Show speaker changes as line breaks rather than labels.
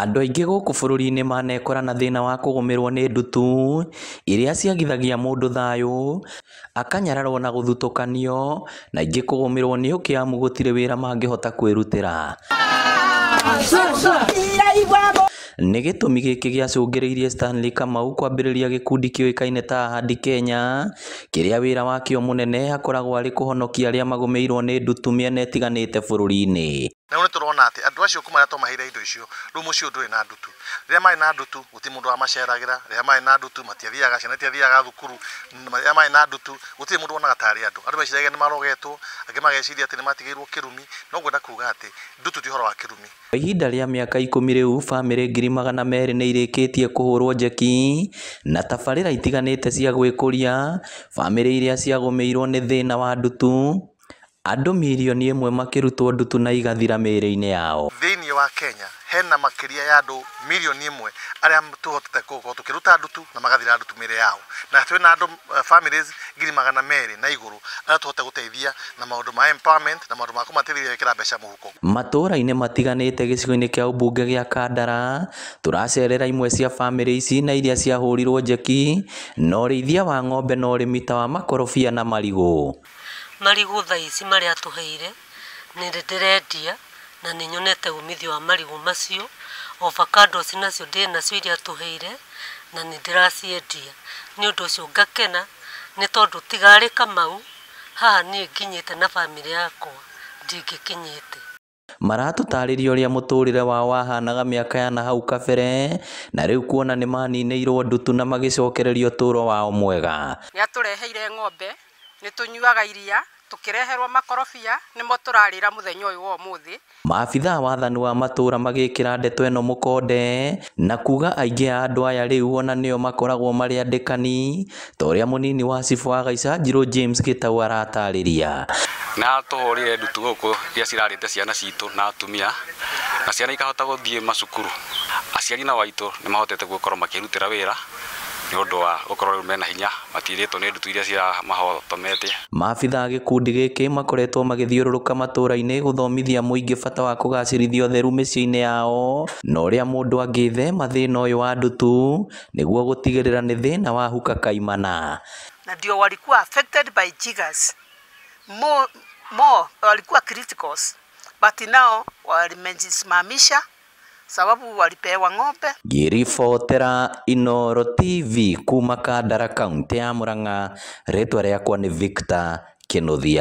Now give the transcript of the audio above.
Andũ aingĩ gũkũ bũrũri-inĩ manekora na thĩna wa kũgũmĩrwo nĩ ndutu iria ciagithagia mũndũ thayũ, akanyararwo na gũthutũkanio, na ingĩ kũgũmĩrwo nĩ ũkĩa amu gũtirĩ wĩra mangĩhota kwĩrutĩra. Nĩ gĩtũmi gĩkĩ gĩacũngĩrĩirie Stanley Kamau kwambĩrĩria gĩkundi kĩũĩkaine ta Ahadi Kenya, kĩrĩa wĩra wakĩo mũnene akoragwo arĩ kũhonokia arĩa magũmĩirwo nĩ ndutu mĩena ĩtiganĩte bũrũri-inĩ.
Na rĩu nĩ tũrona atĩ andũ acio kuma rĩrĩa twamaheire indo icio, rĩu mũciĩ ũyũ ndũrĩ na ndutu. Rĩrĩa marĩ na ndutu gũtirĩ mũndũ wamaceragĩra, rĩrĩa marĩ na ndutu matiathiaga, ciana itiathiaga thukuru, rĩrĩa marĩ na ndutu gũtirĩ mũndũ wonaga tarĩ andũ. Andũ meciragia nĩ marogetwo, angĩ mageciria atĩ nĩ matigĩirwo kĩrumi, no ngwenda kuga atĩ ndutu ti ũhoro wa kĩrumi.
Kwa ihinda rĩa mĩaka 10 rĩu, bamĩrĩ 200,000 nĩ irĩkĩtie kũhũrwo njeki na tabarĩra itiganĩte cia gwĩkũria bamĩrĩ iria ciagũmĩirwo nĩ thĩna wa ndutu, andũ 1 mirioni makĩrutwo ndutu na igathira mĩĩrĩ-inĩ yao.
Thĩinĩ wa Kenya hena makĩria ya andũ 1 mirioni arĩa tũhotete gũkorwo tũkĩruta ndutu na magathira ndutu mĩĩrĩ yao, na twĩna andũ families 200,000 na igũrũ arĩa tũhote gũteithia na maũndũ ma empowerment na maũndũ ma kũmateithĩrĩria gwĩkĩra mbeca mũhuko.
Matũũra-inĩ matiganĩte gĩcigo-inĩ kĩa ũmbunge gĩa Kandara, tũracerera imwe cia bamĩrĩ ici na iria ciahũrirwo njeki na ũrĩithia wa ng'ombe na ũrĩmi ta wa makorobia na marigũ.
Marigũ thaa ici marĩa atũheire nĩ ndĩrendia na nĩ nyonete umithio wa marigũ macio. Avocados nacio ndĩ nacio iria atũheire na nĩ ndĩraciendia. Nĩ ũndũ ũcio ngakena nĩ tondũ tiga arĩ Kamau haha niĩ nginyĩte na bamĩrĩ yakwa ndingĩkinyĩte.
Maratũtarĩria ũrĩa mũtũrĩre wao wahanaga mĩaka ya nahau kabere na rĩu kuona nĩ maninĩirwo ndutu na magĩcokereria ũtũro wao mwega.
Nĩ atũreheire ng'ombe, nĩ tũnyuaga iria, tũkĩreherwo makorobia nĩmo tũrarĩra mũthenya ũyũ wa ũmũthĩ.
Maabithaa wathani wa matũra magĩkĩra ndeto ĩno mũkonde na kuga aingĩ a andũ aya rĩu ona nĩo makoragwo marĩ andĩkani ta ũrĩa mũnini wa cibũ wa Gaicanjirũ James Gĩtau aratarĩria.
Na tũhũrire ndutu gũkũ iria cirarĩte ciana citũ na atumia na ciana ikahota gũthiĩ macukuru. Aciari nao aitũ nĩ mahotete gũkorwo makĩrutĩra wĩra nĩ ũndũ wa gũkorwo rĩu mena hinya, matirĩtwo nĩ ndutu iria ciramahotomete.
Maabithaa gĩkundi gĩkĩ makoretwo magĩthiũrũrũka matũra-inĩ gũthomithia mũingĩ bata wa kũgacĩrithia ũtheru mĩciĩ-inĩ yao na ũrĩa mũndũ angĩthema thĩna ũyũ wa ndutu nĩguo gũtigĩrĩra nĩ thĩna wa huka kaimana.
Na ndio walikuwa affected by jiggers more, walikuwa criticals, but now walimejisimamisha sababu walipewa ng'ombe.
Ngĩribotera Inooro TV kuma Kandara kaunti ya Murang'a, rĩtwa rĩakwa nĩ Victor Kĩnuthia.